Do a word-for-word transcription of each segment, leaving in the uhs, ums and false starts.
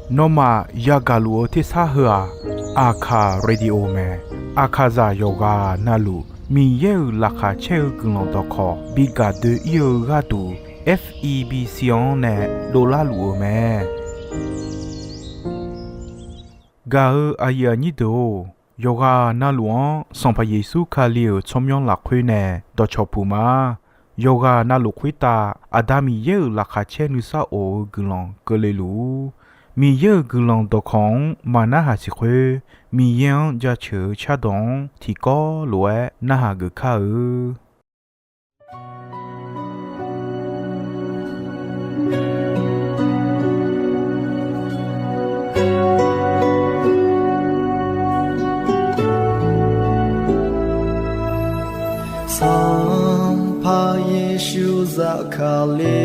Nawmaf yagaq luf-eu tersar heu-aq, Aqkaq Radio mae. Aqkaqzaq yawqghaq navluf Miqyaer-euq laqkhaq caer-eu guiqlanq dawqkawq bi gaq doe-ir-eu gharduq, F E B C-anr nae dovlar luf-eu mae. Gaq-eu aqyuif aqnyir deuq-or, yawqghaq navluf-anr Sanqpaq Yeqsur Kali-euq tsawrmyanr lafkhoer nae dawqcawq puq ma. Yawqghaq navluf khoertav Aqda Miqyaer-euq laqkhaq caer nuisar of-eu guiqlanq keuvle luf-ur. Miqyaer-euq guiqlanq dawqkawq-anr maqnarhaq siq khoer, Miqyaer-anr jaceuq-eu cardawq-anr tiqkawv lof-aer narhaq geuf kar-eu. Sanqpaq Yeqsur zafkale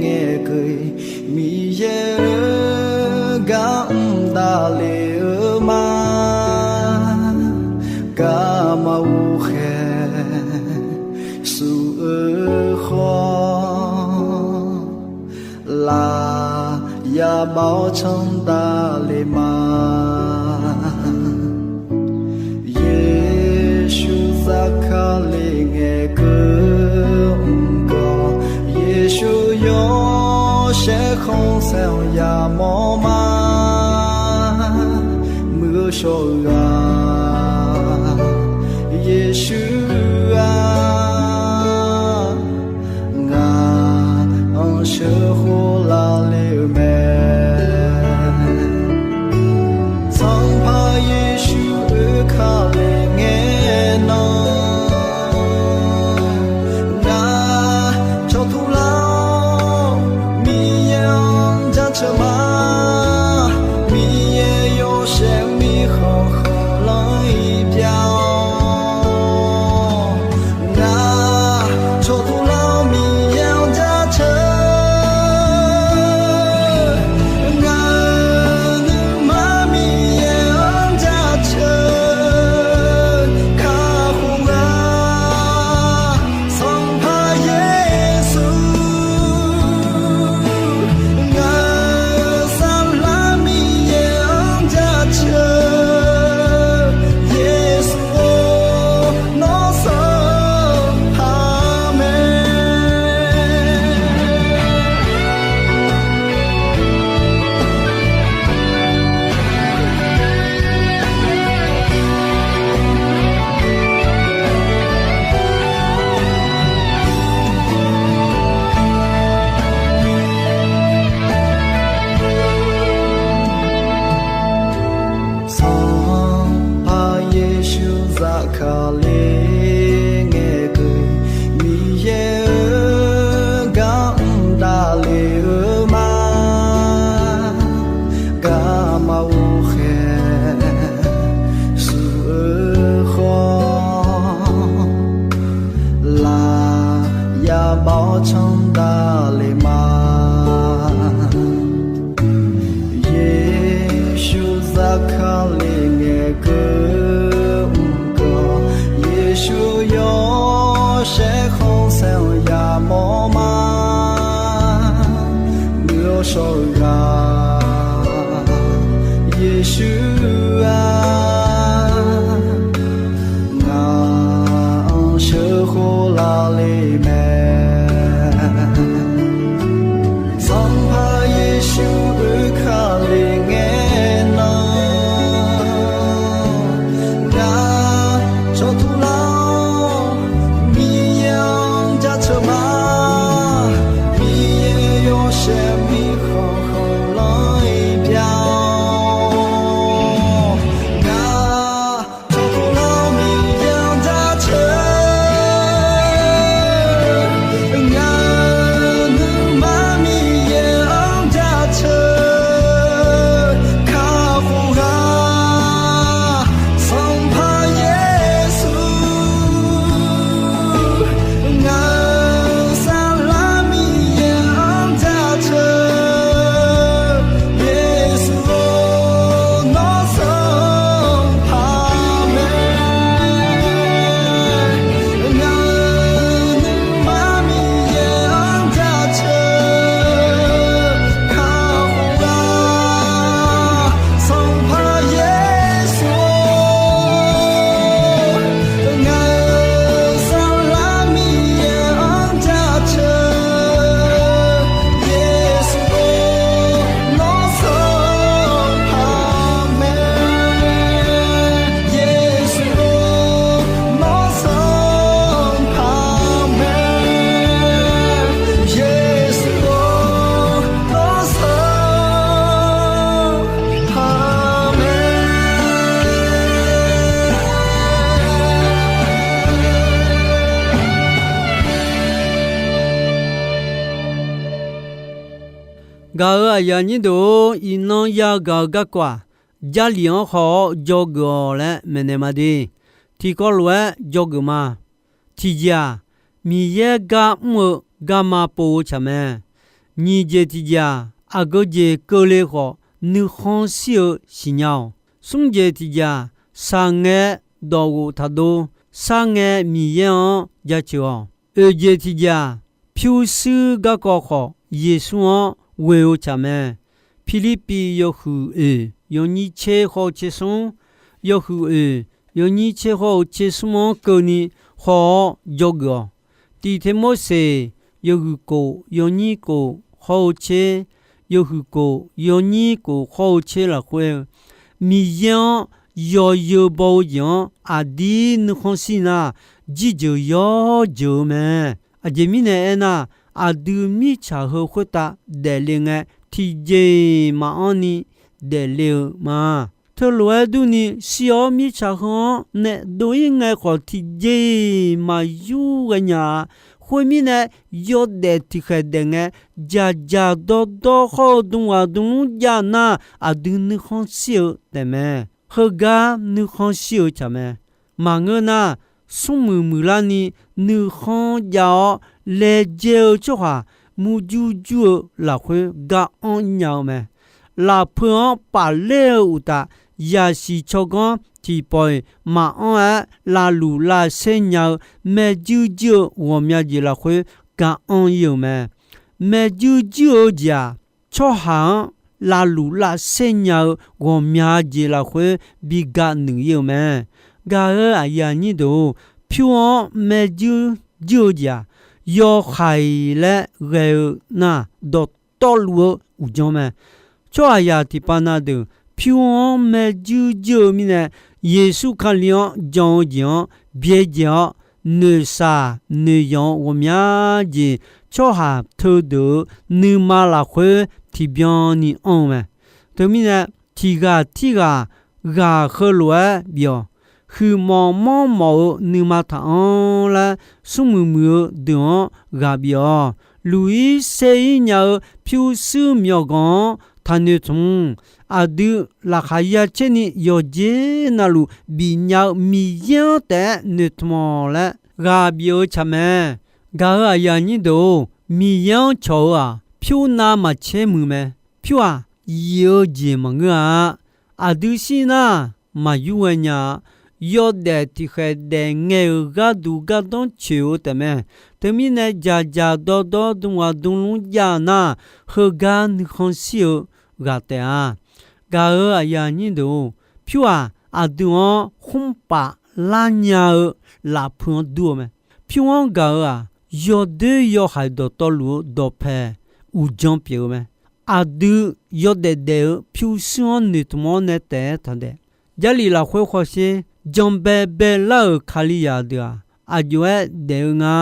ngae keuv-ir, Miqyaer-euq gar mr davle-eu ma. Garma ghoerkhaeq suf-eu khawf, laf yabav-awr canr davle ma. Yeqsur zafkale ngae keuv mr gawr, Yeqsur yawshaef khanqsaer-anr yamawr ma. Muiq-eu shawr-eu ghaq, Yeqsur-aq, ngaq-anr sheuqkhof lavle-eu mae. Sanqpaq Yeqsur oekale ngae nan, ngaq cawqtuq lar-awr Miqyaer-anr jaceuq ma. Miqyaer yawshaef mirkhanq khanqlanr-ir bya-awr, ngaq cawqtuq lar-awr Miqyaer-anr jaceuq. Ngaq-euq nuima Miqyaer-anr jaceuq kakhof-a. Sanqpaq Yeqsur, ngaq-euq saflar Miqyaer-anr jaceuq. Yeqsur-or, nawr sanqpaq mae. Sanqpaq Yeqsur zafkale ngae keuv-ir, Miqyaer-euq gar mr davle-eu ma. Garma ghoerkhaeq suf-eu khawf, laf yabav-awr canr davle ma. Yeqsur zafkale ngae keuv mr gawr, Yeqsur yawshaef khanqsaer-anr yamawr ma. Muiq-eu shawr-eu ghaq, Yeqsur-aq, ngaq-anr sheuqkhof lavle mae. Sanqpaq Yeqsur oekale ngae nan, ngaq cawqtuq lar-awr Miqyaer-anr jaceuq ma. Miqyaer yawshaef mirkhanq khanq Gaq-euq aqyuif aqnyir deuq-or, iqnan yagaq-eu garkawv-aq, Jarlif-anr haw-awr dzawgeuf-awq laer maeqnaeq ma de. Tiqkawv lof-aer dzawgeuf ma. Tiqjeq-aq, Miqyaer gar mr-eu garma pov-eu tsaq mae. Nyiq jeq tiqjeq-aq, aqgeu jeq keuvle khawf nuikhanr shir-eu siqnya-awq. Smr jeq tiqjeq-aq, shaqngae dawqghof taqdov, sharngae Miqyaer-anr jaceuq-awq. Oeq jeq tiqjeq-aq, pyurshuir garkawv khawf Yeqsur-anr ghoe-eu tsaq mae. Pirlirpiv yawhuiq oeq yawnyir tser khawr-eu tser smr, yawhuiq oeq yawnyir tser khawr-eu tser smr-anr keuvni haw-awr dzawgeuf-awq. Tiqteqmorseq yawhuiq kof yawnyir kof khawr-eu tser, yawhuiq kof yawnyir kof khawr-eu tser lafkhoer-eu, Miqyaer-anr yawzeu baw-eu jeq-anr aqdir nuikhanr shir nar, jirjeuq yawjeuq-eu mae. Aqjeq mirnae aernar, aqdui mirtsaq heu khoertav daefle ngae, tiqjeq-iq maqanr ni daefle-eu ma. Teulof-aer durni, shir-awr mirtsaq heu-anr naef dov-ir ngae khawf, tiqjeq-iq maqyur ghae nya-a. Khoermirnae, yawdaef tiqkhaeq daef ngae, dzaqdzaq dawrdawr khawr-eu dmghaq dmlmr jav nar, aqdui nuikhanr shir-eu taefmae. Heugar nuikhanr shir-eu tsaq mae. Maqngeur nar, smrmuiq muiqlarni nuikhanr jav-awr laejae-eu tsawrhaq murjur jur-eu lafkhoer gar anr nya-eu mae. Lafpeu-anr pafler-eu uqtaf, yaqsiq tsawrganr tiqpawf-iq maqanr-aer lavluf lavsaer nya-eu maerjuir juir-eu ghawqmya jeq lafkhoer gar anr-ir-euq mae. Maerjuir juir-eu jeq-aq, tsawrhaq-anr lavluf lavsaer nya-eu ghawqmya jeq lafkhoer bi ga nuiq-ir-eu mae. Gaq-euq aqyuif aqnyir deuq-or, pyur-anr maerjuir juir-eu jeq-aq, yawhaiq laer ghae-eu nar, dawqtawvluf-eu uqdzan mae. Tsawrhaqzaq tiqpav na deuq pyur-anr maerjuir juir-eu mirnae, Yeqsur Kali-anr jan-eu jeq-anr byaerdzae-awr, noeqshaq noeqyanq-eu ghawqmya jeq tsawrhaq teudeuq-euq nuima lafkhoer tiqbyan ni anr-eu mae. Teumirnae, tiq ghaq tirghaq ghaq heulof-aer bif-awq. Huiqmawf manrmawf-eu nuima taqanr laer, smrmuiq muiq-eu deuq-anr ghaq bif-awq. Luq-ir ser-ir nya-eu pyurshuir myawqganq-anr taqnoeq tmq. Aqdui laqkhaq ya caer ni yawqjeq navluf bifnya-eu Miqyaer-anr taef-aer noeqtmq-awq laer ghaq bif-eu tsaq mae. Gaq-euq aqyuif aqnyir deuq-or, Miqyaer-anr cawq-eu-aq, pyur navmaqtser muiq mae. Pyur-aq, yif-eu jeq maqngeur-a. Aqdui shir nar, maqyur ghae nya-a. Yawdaef tiqkhaeq daef ngae-euq gharduq gardanr coeq-eu taefmae. Teumirnae, dzaqdzaq dawrdawr dmghaq dmlmr jav nar, heugar nuikhanr shir-eu ghaq taef-a. Gaq-euq aqyuif aqnyir deuq-or, pyur-aq, aqdui-anr khmrpaf lar nya-eu lafpeu-anr dur-eu mae. Pyur-anr gaq-euq-aq, yawdoer yawhaiq dawqtawvluf-eu dawqpae uqdzan pyeuf-eu mae. Aqdui yawdaef daef-eu pyurshuir-anr noeqtmq-awr nae taef-aer taqdaef. Jarlif lafkhoer khawf sher, janbae baelar-euq Kalizaq deuq-aq, aqjox-aer daef-eu nga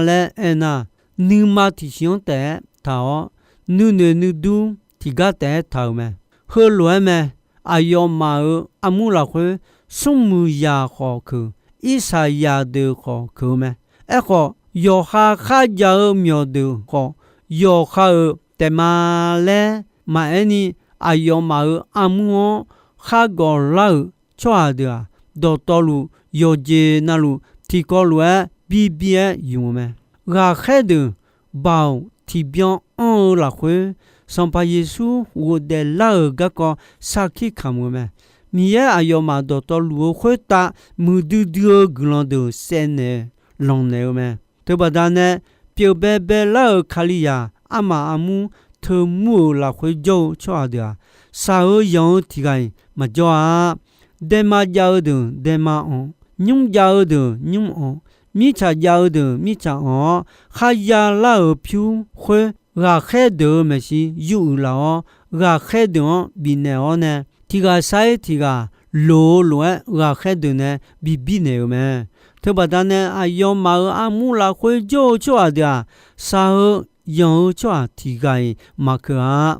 laer aernar, nuima tiqsiq-anr taef-aer taq-awr, nuinoeq nuidur tiqgar taef-aer taq-euq mae. Heulof-aer mae. Aqyawfmaf-euq armur lafkhoer, smrmuiq zaq khawf keuq, irsaqzaq deuq khawf keuq-eu mae. Aerkhawf, yawqha kharjav-eu myawqdeuq khawf, yawqha-euq taef ma laer maqaer ni, aqyawfmaf-euq armur-anr khar gawq lar-euq tsawrhaq deuq-aq, dawqtawvluf yawqjeq navluf tiqkawv lof-aer birbir-aer ymq-eu mae. Ghaqkhaer deuq baoq tiqbyan anr-eu lafkhoer, Sanqpaq Yeqsur ghofdaef lar-euq garkawv sarkir kamq-eu mae. Miqyaer aqyawfmaf dawqtawvluf-eu khoertav muiqdui dui-eu guiqlanq deuq saevnaeq lanqnaeq-eu mae. Teubaqda nae, pyeuf baebae lar-euq Kalizaq armaf armur teumur-euq lafkhoer jawr-eu tsawrhaq deuq-aq, shaq-eu yanq-eu tiq ghaq-iq maqjawr-a. Daema jav-eu deuq daema anq, nymr jav-eu deuq nymr anq, mirtsaq jav-eu deuq mirtsaq anq-awr, kharya lar-euq pyur khoer ghaqkhaer deuq-euq maeqshi yuruiq laf-awr, ghaqkhaer deuq-anr bifnaeq-awr nae, tiq ghaq sar-ir tiq ghaq loq-eu lof-aer ghaqkhaer deuq nae bi birnaeq-euq mae. Teubaqda nae aqyawfmaf-euq armur lafkhoer jawr-eu tsawrhaq deuq-aq, shaq-eu yanq-eu tsawrhaq tiq ghaq-iq maqkeuq-a.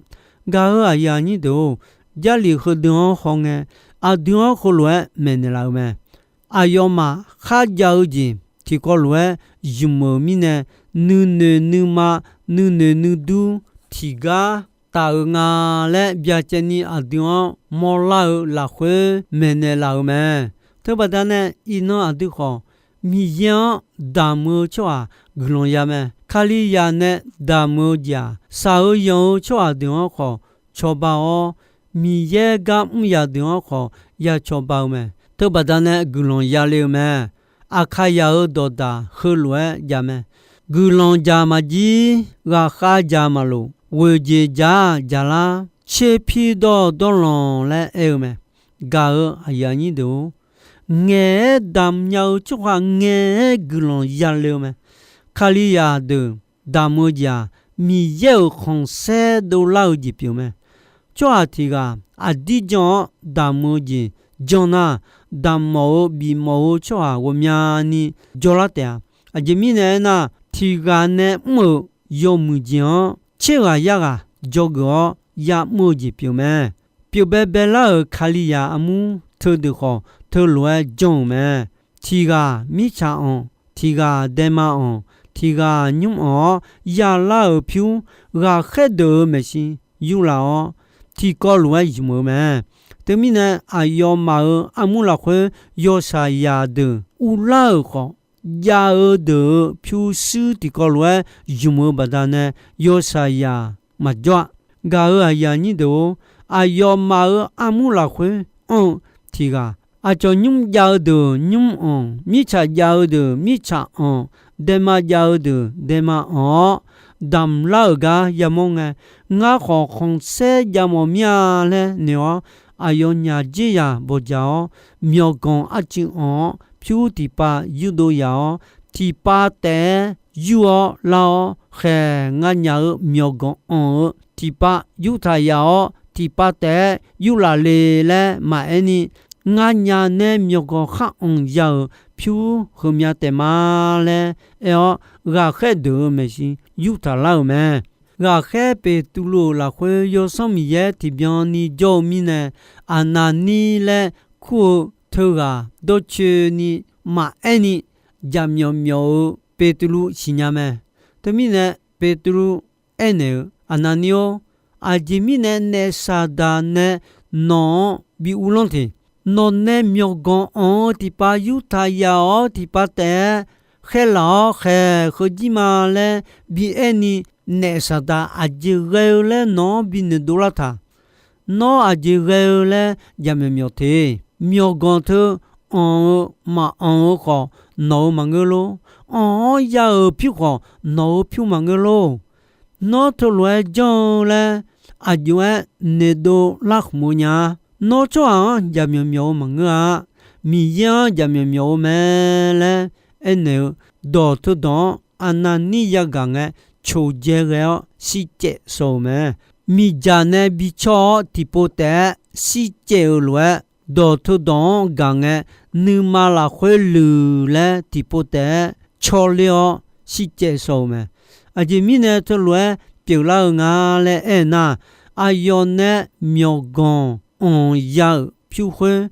Gaq-euq aqyuif aqnyir deuq-or, Jarlif heudeuq-anr hawngae, aqdui-anr heulof-aer maeqnaeq laf-eu mae. Aqyawfmaf kharjav-eu jeq tiqkawv lof-aer ymq-euq mirnae, nuinoeq nuima, nuinoeq nuidur tiqgar taf-euq nga laer byacaevni aqdui-anr mawrlar-eu lafkhoer maeqnaeq laf-euq mae. Teubaqda nae iqnan aqdui khawf, Miqyaer-anr damq-eu tsawrhaq guiqlanq ya mae. Kalizaq nae damq-eu jeq-aq, shaq-eu yanq-eu tsawrhaq deuq-anr khawf cawba-awr, Miqyaer gar mr yaq deuq-anr khawf ya cawba-eu mae. Teubaqda nae guiqlanq ya le-eu mae. Aqkaqyaq-euq dawqdaq heulof-aer jav mae. Guiqlanq dzaq maqjir, ghaqkhav dzaq maqloq, ghoeqjeq dzaq-aq dzaqlar, tserpir dawr dawrlanq laer aer-eu mae. Gaq-euq aqyuif aqnyir deuq-or, ngaeq-aer damq nya-eu tsawrhaq ngaeq-aer guiqlanq yale-eu mae. Kalizaq deuq damq-eu jeq-aq, Miqyaer-euq khanqsaer dovlar-eu jeq pyeuf mae. Tsawrhaq tiq ghaq aqdir jan-awr damq-eu jeq jan nar, damq mawf-eu bif mawf-eu tsawrhaq ghawqmyani jawrlar taef-a. Aqjeq mirnae aernar, tiq ghaq nae mr-euq yawmuiq jeq-anr tser ghaq yar ghaq dzawgeuf-awr ya'mr-eu jeq pyeuf mae. Pyeufbae baelar-euq Kalizaq armur teudeuq khawf, teulof-aer janr-euq mae. Tiq ghaq mirtsaq anq, tiq ghaq daema anq, tiq ghaq nymr anq-awr yalar-euq pyur, ghaqkhaer deuq-euq maeqshi yurlaf-awr, tiqkawv lof-aer ymq-eu mae. Teumirnae, aqyawfmaf-euq armur lafkhoer yawshaqzaq deuq uvlar-euq khawf, jav-eu deuq-euq pyurshuir tiqkawv lof-aer ymq-eu baqdanae, yawshaqzaq maqjawr-a. Gaq-euq aqyuif aqnyir deuq-or, aqyawfmaf-euq armur lafkhoer anr-eu tiq ghaq, aqcawq nymr jav-eu deuq nymr anq, mirtsaq jav-eu deuq mirtsaq anq, daema jav-eu deuq daema anq-awr, damq lar-euq gar yamawr ngae, ngar khawf khanqsaer jav mawf mir-a laer noeq-awr, aqyawfnyaf dzer yaq bawqjaq-awr, myawqganq arcuiv anq-awr pyur tiqpav yurdov yaq-awr, tiqpav taef-aer yur-awr lar-awr khaeq, ngar nyaf-euq myawqganq anq-eu tiqpav yurtaq yaf-awr, tiqpav taef-aer yurlaf le laer maqaer ni, ngar nyaf nae myawqganq khar anq ya-euq pyur heumya taef ma laer aer-awr, ghaqkhaer deuq-euq maeqshi yurtaq lar-euq mae. Ghaqkhaer Beqtuvluv-euq lafkhoer Yawsanr Miqyaer tiqbyan ni jawr-eu mirnae, Aqnaqnir laer kur-eu teughaq dawrcoeni maqaer ni, jaqmyawf myawf-eu Beqtuvluv siqnya mae. Teumirnae, Beqtuvluv aernaeq-eu, Aqnaqnir-or, aqjeq mirnae naef Saqdaq nae nawq-anr bi uvlanr teq. Nawq nae myawqganq anq-eu tiqpav yurtaq yaf-awr tiqpav taef-aer khaerlaf-awr khaeq heujir ma laer bi aer ni, naef Saqdaq aqjeq ghae-eu laer nawq-anr bi noeqdov lar taq. Nawr aqjeq ghae-eu laer jaqmyawf myawf teq. Myawqganq teu anq-eu maqanq-eu khawf, nawq-eu maqngeur lor. Anq-awr ya-euq pyur khawf, nawq-eu pyur maqngeur lor. Nawr teulof-aer janr-eu laer aqjox-aer noeqdov lar khmq-eu nya-a. Nawr tsawrhaq-anr jaqmyawf myawf-eu maqngeur-a. Miqyaer-anr jaqmyawf myawf-eu mae laer aernaeq-eu dawq teudawq-anr Aqnaqnir yagaq ngae, coqdzae ghae-awr shircaev shawq-euq mae. Miqdzaq nae bi cawr-awr tiqpov taef-aer shircaev-euq lof-aer, dawq teudawq-anr gaq ngae, nuima lafkhoer luiq laer tiqpov taef-aer cawler-awr shircaev shawq-euq mae. Aqjeq mirnae teulof-aer pyeuflar-eu nga laer aernar, aqyawf nae myawqganq anq ya-euq pyur khoer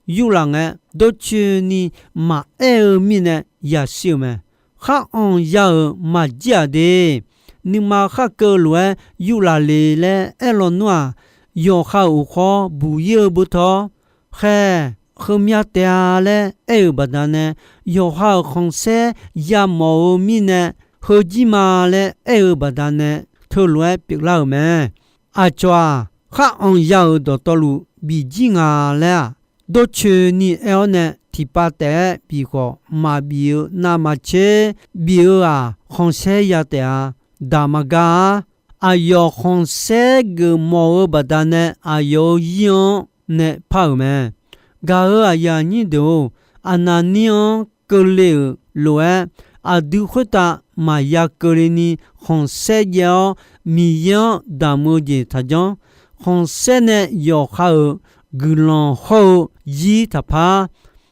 yurlaf ngae, dawrcoeni maqaer-eu mirnae yashir-euq mae. Khar anq ya-euq maqjir-aq de. Nuima khar keuv lof-aer yurlaf le laer aer lawnmr-aq, yawqha-euq uqkhawr buq-ir-eu beutawr, khaeq, heumya taef-a laer aer-euq baqdanae, yawqha-euq khanqsaer yamawf-eu mirnae, heujir ma laer aer-eu baqdanae, teulof-aer pyeuflar-euq mae. Aqcawq-aq, khar anq ya-euq dawqtawvluf bifjir nga laer-aq, dawrcoeni aer-awr nae tiqpav taef-aer bif khawf maqbif-eu navmaqtser, bif-eu-aq khanqsaer ya taef-a. Daq maqgar-ar. Aqyawf khanqsaer geufmawf-eu baqdanae aqyawf-euq zir-anr nae par-euq mae. Gaq-euq aqyuif aqnyir deuq-or, Aqnaqnir-anr keuvle-euq lof-aer, aqdui khoertav maqya keuvle ni khanqsaer jaev-awr, Miqyaer-anr damq-eu jeq taqjanr. Khanqsaer nae yawqha-euq guiqlanq hawr-eu zir taqpar.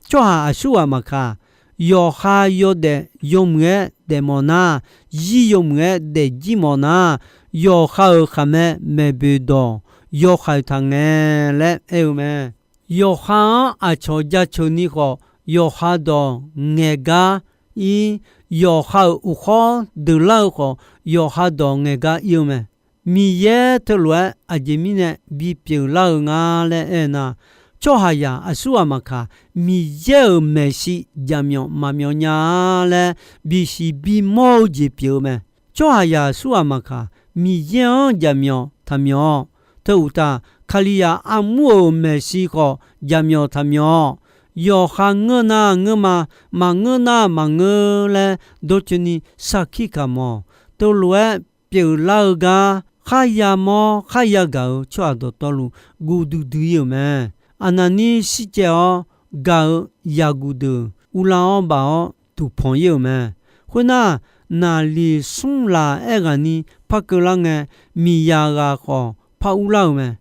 Tsawrhaq aqsurghaq maqkaq, yawqha yawdaef yawmuiq-aer daefmawf nar, zir yawmuiq-aer daefjir mawf nar, yawqha-euq khaqmae maeqboeq dawq yawhaiq taq ngae laer aer-eu mae. Yawqha-anr aqcawq jaceuq ni khawf, yawqha dawq ngaeq gar ir. Yawqha-euq uqkhawr deuqlar-eu khawf, yawqha dawq ngaeq gar ir-eu mae. Miqyaer teulof-aer aqjeq mirnae bipyeuf lar-eu nga laer aernar, tsawrhaqzaq aqsur ghaq maqkaq, Miqyaer-euq maeqshi jaqmyawf maqmyawf nya-a laer bisiq bimawr-eu jeq pyeuf-eu mae. Tsawrhaqzaq aqsur ghaq maqkaq, Miqyaer-anr jaqmyawf taqmyawf-awq. Teu uqtaf, Kalizaq armur-euq maeqshi khawf jaqmyawf taqmyawf-awq. Yawqha ngeur nar ngeur ma, maqngeur nar maqngeur laer dawrcoeni sarkir kamq-awq. Teulof-aer pyeuflar-eu gar kharya mawr kharya gaq-euq tsawrhaq dawqtawvluf guv duidui-ir-euq mae. Aqnaqnir shircaev-awr gaq-eu yaqguq deuq uvlanr-awr baf-awr duqpanq-ir-euq mae. Khoernar, naqliq smr laf aerghaqni par keuvlar ngae, miqzaq ghaq khawf par urlar-euq mae.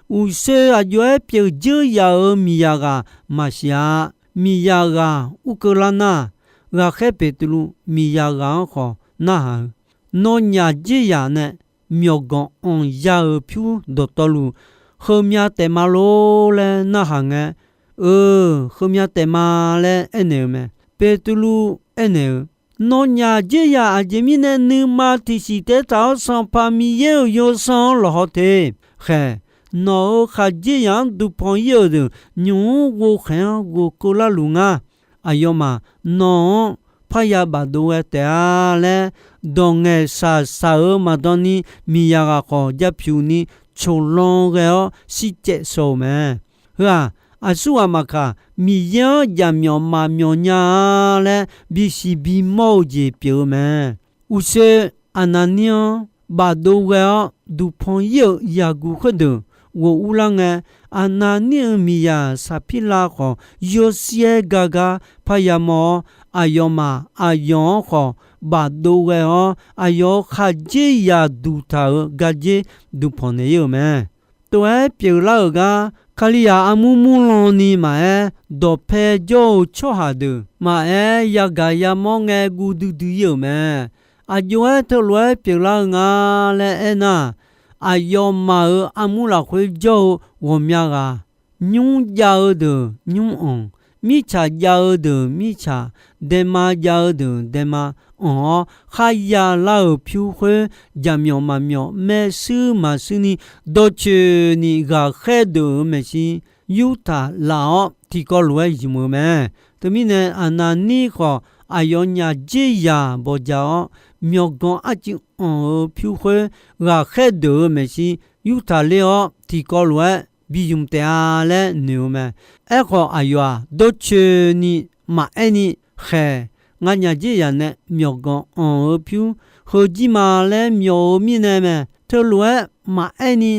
Uqshoe aqjox-aer pyeuf dzeur yaf-euq miqzaq ghaq maqsiq-a. Miqzaq ghaq ur keuvlar nar, ghaqkhaer Beqtuvluv miqzaq ghaq-anr khawf narhaq-eu, Nawnyaf dzerzaq nae myawqganq anqya-euq pyur dawqtawvluf, heumya taef ma lor laer narhaq ngae, Eu, heumya taef ma laer aernaeq-eu mae. Beqtuvluv aernaeq-eu, Nawnyaf dzerzaq aqjeq mirnae nuima tiqsiq taef-aer taq-awr Sanqpaq Miqyaer-euq yawsanr-anr lawqhaw te. Khaeq, nawq-euq khaqdzerzaq-anr duqpanq-ir-euq deuq nymq-mr ghovkhaeq-anr ghofkeuvlar luf ngar. Aqyawfmaf nawq-anr parya bafdov ghae taef-a laer, dawq ngaeqshaq shaq-euq maqdan ni miqzaq ghaq khawf japyuq ni coqlan ghae-awr shircaev shaw-euq mae. Heu-aq, aqsur ghaq maqkaq, Miqyaer-anr jaqmyawf maqmyawf nya-a laer bisiq bimawr-eu jeq pyeuf-eu mae. Uqshoe Aqnaqnir-anr bafdov ghae-awr duqpanq-ir-euq yaqguq khoerdeuq ghof urlar ngae, Aqnaqnir-euq miqzaq Saqpirlav khawf yawshaer-aer ga gar parya mawr-awr, aqyawfmaf aqyawf-anr khawf bafdov ghae-awr, aqyawf-euq khaqdzerzaq duqtaq-euq gardzer duqpanq naeq-ir-euq mae. Tov-aer pyeuflar-euq gar, Kalizaq armur murlan ni maqaer, dawqpae jawr-eu tsawrhaq deuq maqaer, yagaq yamawr ngae guv duidui-ir-euq mae. Aqjox-aer teulof-aer pyeuflar-eu nga laer aernar, aqyawfmaf-euq armur lafkhoer jawr-eu ghawqmya ghaq, nymr jav-eu deuq nymr anq, mirtsaq jav-eu deuq mirtsaq, daema jav-eu deuq daema anq-awr kharya lar-euq pyur khoer, jaqmyawf maqmyawf maershuir maqshuir ni dawrcoeni ghaqkhaer deuq-euq maeqshi yurtaq laf-awr tiqkawv lof-aer zmq-eu mae. Teumirnae Aqnaqnir khawf aqyawfnyaf dzerzaq bawqdzaq-awr, myawqganq arcuiv anq-eu pyur khoer ghaqkhaer deuq-euq maeqshi yurtaq ler-awr tiqkawv lof-aer bi zmq taef-a laer noeq-eu mae. Aerkhawf aqyawf-aq dawrcoeni maqaer ni khaeq, nganyaf dzerzaq nae myawqganq anq-eu pyur heujir ma laer myawf-eu mirnae mae. Teulof-aer maqaer ni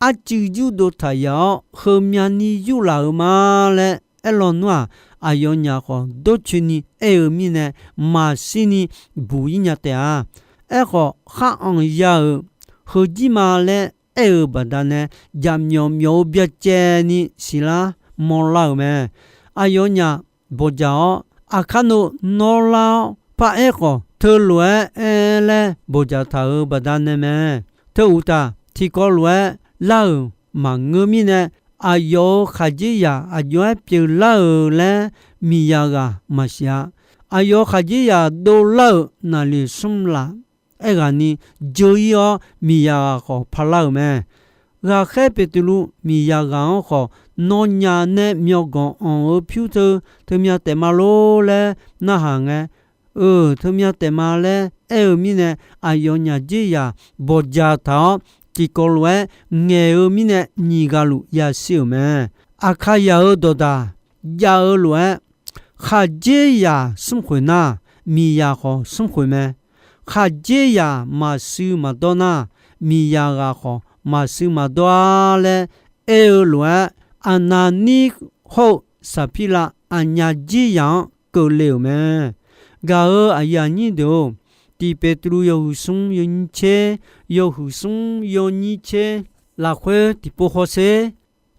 arcuiv yurdov taq yaf-awr heumyani yurlaf-eu ma laer aerlaw nmr-aq, aqyawfnyaf khawf dawrcoeni aer-eu mirnae maqshir ni buq-ir nya taef-a. Aerkhawf khar anq ya-euq heujir ma laer aer-eu baqdanae, jaqmyawf myawf-eu byacaevni siqlar mawrlar-euq mae. Aqyawfnyaf bawqdzaq-awr, aqkar nov nawrlar-awr paraer khawf, teulof-aer aer laer bawqdzaq taq-euq baqdanae mae. Teu uqtaf, tiqkawv lof-aer lar-euq maqngeur mirnae, aqyawf-euq khaqdzerzaq aqjox-aer pyeuflar-euq laer miqzaq ghaq maqsiq-a. Aqyawf-euq khaqdzerzaq dovlar-euq naqliq smr laf aerghaqni dzeur-ir-awr, miqzaq ghaq khawf parlar-euq mae. Ghaqkhaer Beqtuvluv miqzaq ghaq-anr khawf, Nawnyaf nae myawqganq anq-eu pyur teu, teumya taef ma lor laer narhaq ngae, Eu, teumya taef ma laer aer-eu mirnae, aqyawfnyaf dzerzaq bawqdzaq taq-awr, tiqkawv lof-aer ngaeq-eu mirnae nyiq ghaq luf yashir-euq mae. Aqkaqzaq-euq dawqdaq jav-eu lof-aer, khaqdzerzaq smrkhoeq nar, miqzaq khawf smrkhoeq mae. Khaqdzerzaq maqshuif maqdawr nar, miqzaq ghaq khawf maqshuif maqdawr-a laer aer-eu lof-aer, Aqnaqnir hawr-eu Saqpirlav aqnyaf dzerzaq-anr keuvle-euq mae. Gaq-euq aqyuif aqnyir deuq-or, Tiq Beqtuvluv yawhuiq smr yawnyir tser, yawhuiq smr yawnyir tser lafkhoer tiqpov hawsher.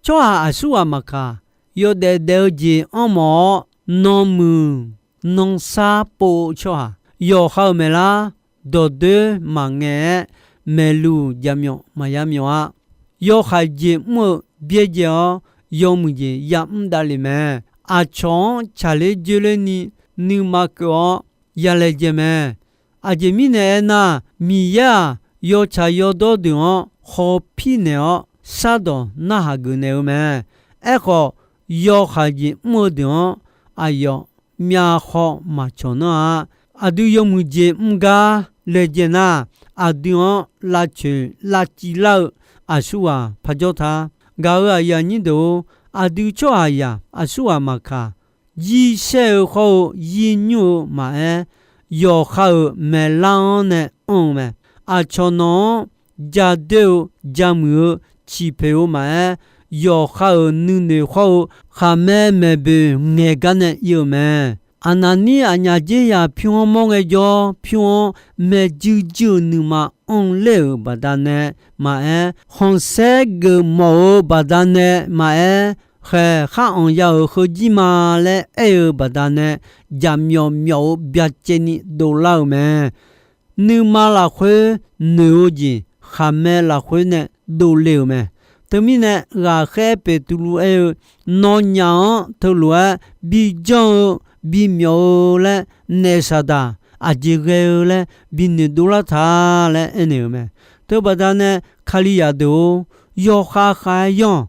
Tsawrhaq aqsurghaq maqkaq, yawdaef daef-eu jeq anrmawf-awr, nanmuiq nansar pov-eu tsawrhaq, yawqha-euq maeqlar dawqdoer maqngaeq-aer, maeqluq jaqmyawf maqya myawf-a. Yawhaiq jeq mr-eu byaerdzae-awr, yawmuiq jeq yamr davlef mae. Aqcawq-anr tsaqler dzoerler ni nuima keuv-awr yalaejae mae. Aqjeq mirnae aernar, Miqyaer-aq, yawtsaq yawdawr deuq-anr khawpir naeq-awr, shardawq narhaq geuf naeq-eu mae. Aerkhawf, yawhaiq jeq mr-eu deuq-anr aqyawf myavkhaw maqcawq nanr-a. Aqdui yawmuiq jeq mr gar laejae nar, aqdui-anr lavcoeq lavciv lar-eu aqsurghaq parjawr ta. Gaq-euq aqyuif aqnyir deuq-or, aqdui tsawrhaqzaq aqsurghaq maqkaq, yir shaer-eu khawr-eu yir nymr-eu maqaer, yawqha-euq maeqlar-anr nae anr-eu mae. Aqcawq nawq-anr jadoer-eu jamuiq-eu ciqpoeq-eu maqaer, yawqha-euq nuinoeq khawr-eu khaqmae maeqboeq ngaeq gar nae ir-eu mae. Aqnaqnir aqnyaf dzer yaq pyur-anr mawr ngaejawr, pyur-anr maeqjuir juir-eu nuima anr ler-euq baqdanae maqaer, khanqsaer geufmawf-eu baqdanae maqaer, khaeq khar anq ya-euq heujir ma laer aer-eu baqdanae, jaqmyawf myawf-eu byacaevni dovlar-eu mae. Nuima lafkhoer noeq-eu jeq, khaqmae lafkhoer nae dovle-euq mae. Teumirnae, ghaqkhaer Beqtuvluv aer-eu, nawnyaf-anr teulof-aer bijanr-eu bimyawf-eu laer naef saqdaq aqjeq ghae-eu laer binoeq dovlar ta laer aernaeq-euq mae. Teubaqda nae Kalizaq deuq-or, yawkhav khav-aer yanr-awq.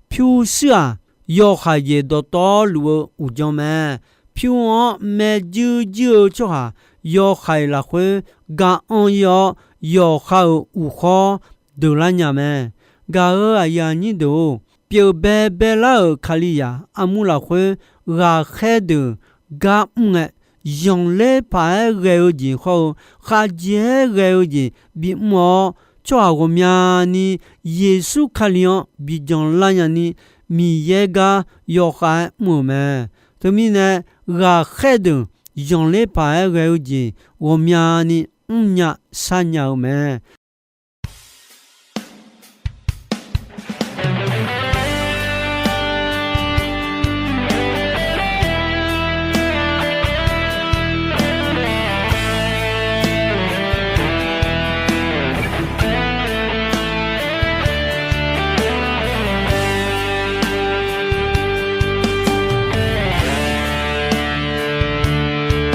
Pyurshuir-aq, yawhaiq jeq dawqtawvluf-eu uqdzan mae. Pyur-anr maeqjuir juir-eu tsawrhaq yawhaiq lafkhoer ga anr ir-awr, yawqha-euq uqkhawr deuqlar nya mae. Gaq-euq aqyuif aqnyir deuq-or, pyeuf baebae lar-euq Kalizaq armur lafkhoer ghaqkhaer deuq gar mr ngae, zanqler paq-aer ghae-eu jeq khawr-eu, khavjeq-aer ghae-eu jeq bimr-awr, tsawrhaq ghawqmyani Yeqsur Kali-anr bijan lar nyani, Miqyaer gar yawkhav-aer mr-euq mae. Teumirnae, ghaqkhaer deuq zanqler paq-aer ghae-eu jeq ghawqmyani mrnya sharnya-eu mae.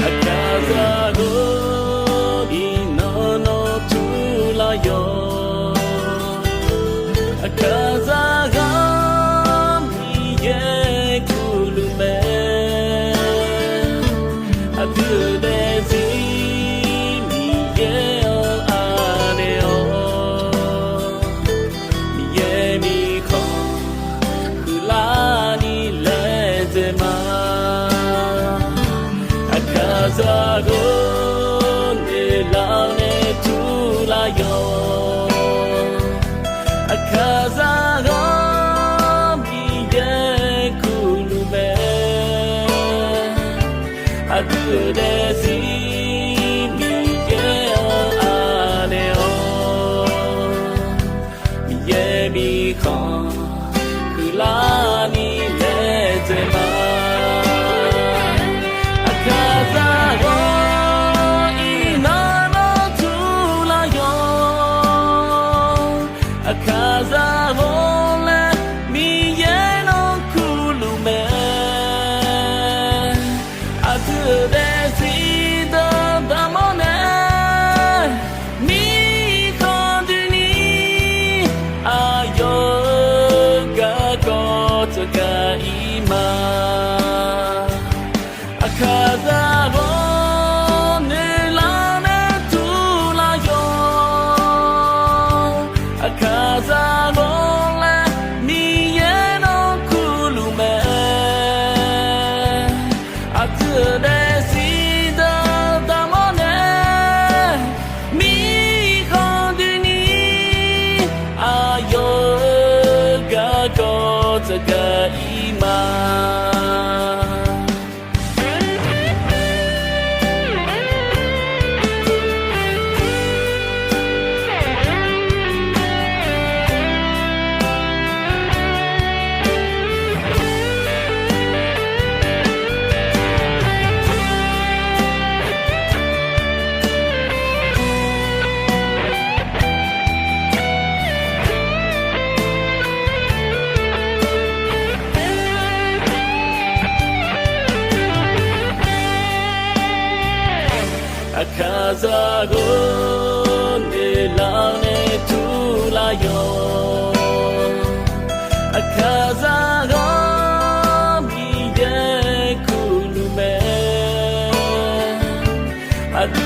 Aqkaqzaq ghawqni nawr nawr turlar yawq. Aqkaqzaq ghaq Miqyaer kurluf mae. Aqdui-euq daefzir Miqyaer-anr anaeq-awr, Miqyaer mirkhanq huiqlarni laedzae ma. Aqkaqzaq ghawqni nawr nawr turlar yawq. Aqkaqzaq ghaq Miqyaer kurluf mae. Aqdui-euq daefzir Miqyaer-anr anaeq-awr, Miqyaer mirkhanq huiqlarni laedzae ma. Aqkaqzaq ghawq iqnan nawr turlar yawq. Aqkaqzaq ghawq laer Miqyaer nawr kurluf mae. Aqdui-euq daefzir dawqdaq mawrnae, mirkhanq doeni aqyawf-euq garkawv tsawrgaq ir ma. Aqkaqzaq ghawq noeqlar nae turlar yawq. Aqkaqzaq ghawq laer Miqyaer nawr kurluf mae. Aqdui-euq daefzir dawqdaq mawrnae, mirkhanq doeni aqyawf-euq garkawv tsawrgaq ir ma.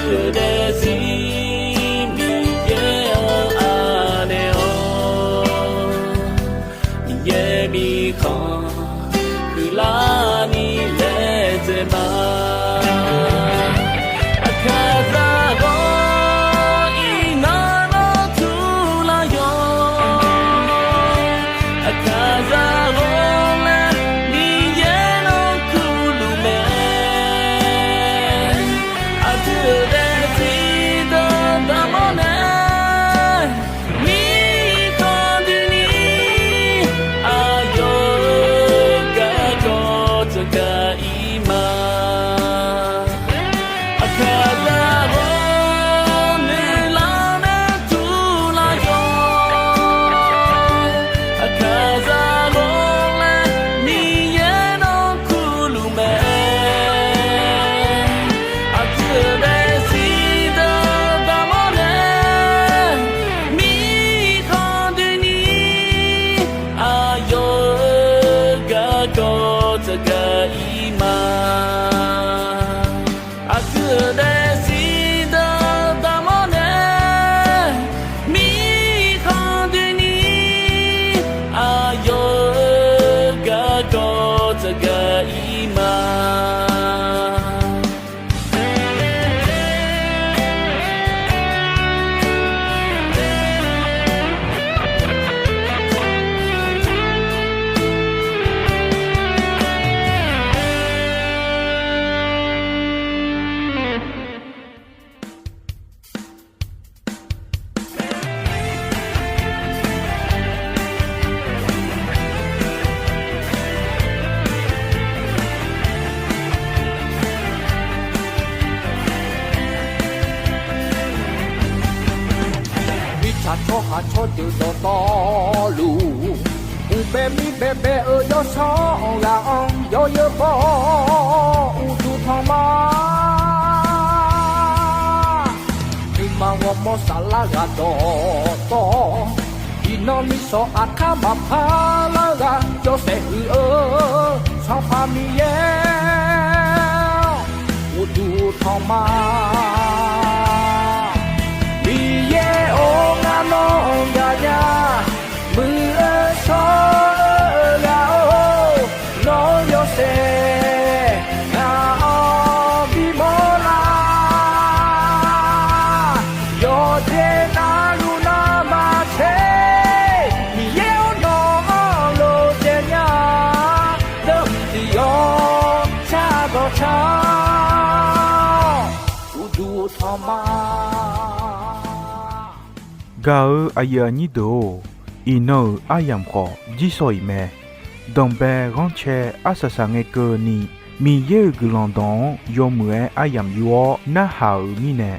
Aqdui daefzir Miqyaer-anr anaeq-awr, Miqyaer mirkhanq huiqlarni laedzae ma. Aqkaqzaq ghawq iqnan nawr turlar yawq. Aqkaqzaq ghawq laer Miqyaer nawr kurluf mae. Aqdui-euq daefzir deuq daqmawr nae, mirkhanq doeni aqyawf-euq garkawv tsawrgaq ir ma. Aqkaqzaq ghawq nuilar nae turlar yawq. Aqkaqzaq ghawq laer Miqyaer nawr kurluf mae. Aqdui-euq daefzir deuq daqmawr nae, mirkhanq doeni aqyawf-euq garkawv tsawrgaq ir ma. Aqdui-euq daefzir deuq daqmawr nae, mirkhanq doeni aqyawf-euq garkawv tsawrgaq ir ma. Mirtsaq tsawrhaq tsawrdeuq dawqtawvluf, uqbae mir baebae-euq yawsanr ghaq-anr yawzeu baw-awr uqduq tanq ma. Nuima ghawrmawr saflar ghaq dawqtawv, iqnan misanq aqkar maqpar lar ghaq yawshaef huiq-eu Sanqpaq Miqyaer-awr, uqduq tanq ma. Miqyaer-or, ngar nawr gaqnya, muiq-eu shawr-eu ghaq-or, nawr yawshaef ngaq-anr bimawr lar. Yawqjeq navluf navmaqtser, Miqyaer-or, nawq-anr lof daef nya, deuq tiq yawq shar dawq car-awr, uqduq tanq ma. Gaq-eu aqyuif aqnyir deuq-or, iqnan-euq aryamq khawf jirsawq iq mae. Danqbae ghanrcae arsaq saq ngae keuvni, Miqyaer-euq guiqlanq dawq-anr yawmuiq-aer aryamq yur-awr narhaq-euq mirnae,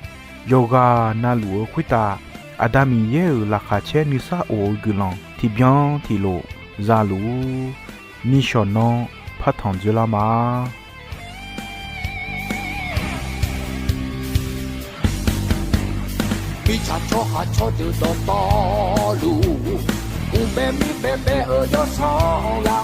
yawqghaq navluf-eu khoertav Aqda Miqyaer-euq laqkhaq caer nuisar of-eu guiqlanq tiqbyan tiqlof za luf-ur. Nishawq nanr partanq dzoerlar ma. Mirtsaq tsawrhaq tsawrdeuq dawqtawvluf, uqbae mir baebae-euq yawsanr ghaq